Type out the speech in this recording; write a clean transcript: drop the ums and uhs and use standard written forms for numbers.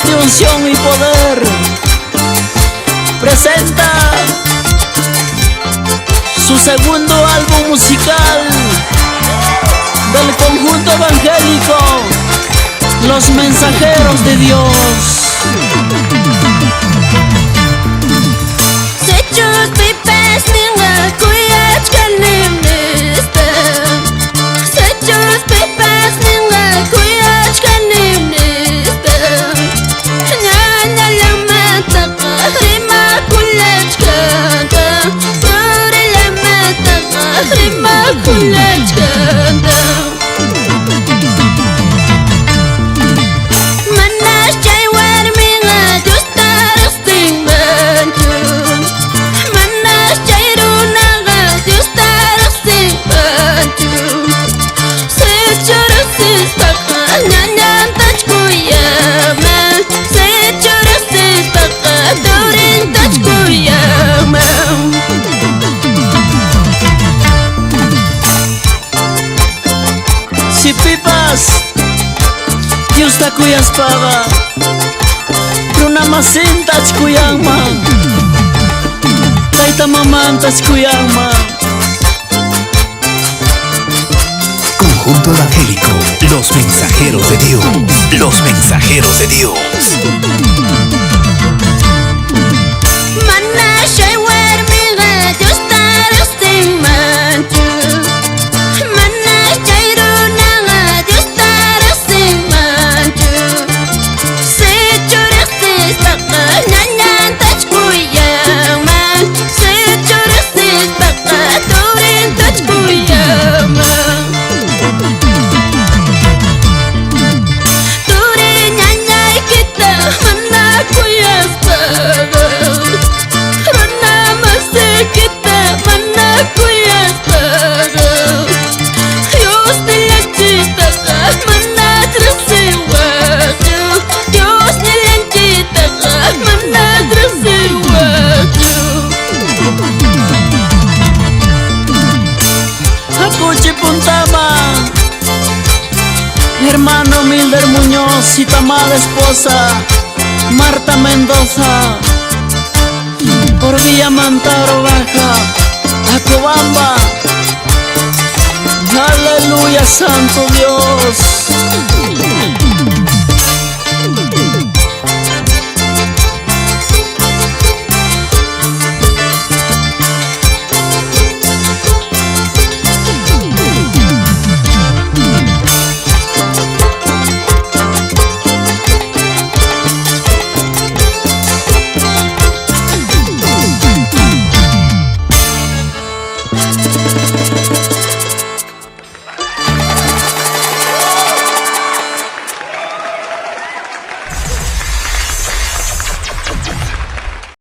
Voz de unción y poder presenta su segundo álbum musical del conjunto evangélico Los Mensajeros de Dios. Sichus pipas ninqa kuyachkanim nispa, Sichus pipas ninqa kuyachkanim nispa, Ñañallamataqa rimakullachkanta, Turillamataqa rimakullachkanta. Manas chay warmiqa Diosta riqsinmanchu, Manas chay runaqa Diosta riqsinmanchu. Sichu riqsispaqa ñañantach kuyanman, Sichu riqsispaqa turintach kuyanman. Si pipas Diosta kuyaspaqa runa masintach kuyanman, tayta mamantach kuyanman. Conjunto Evangélico, Los Mensajeros de Dios, Los Mensajeros de Dios. Manas chay warmiqa Diosta riqsinmanchu, Manas chay runaqa Diosta riqsinmanchu. Sichu riqsispaqa ñañantach kuyanman, Sichu riqsispaqa turintach kuyanman. Turi ñañaykita mana kuyaspaqa, runa masikita mana kuyaspaqa, Dios nillanchiktaqa mana riqsiwaqchu, Dios nillanchiktaqa mana riqsiwaqchu. Hakuchi puntaman, hermano Milder Muñoz y tu amada esposa Marta Mendoza, por Villa Mantaro Baja, Acobamba. Aleluya, Santo Dios.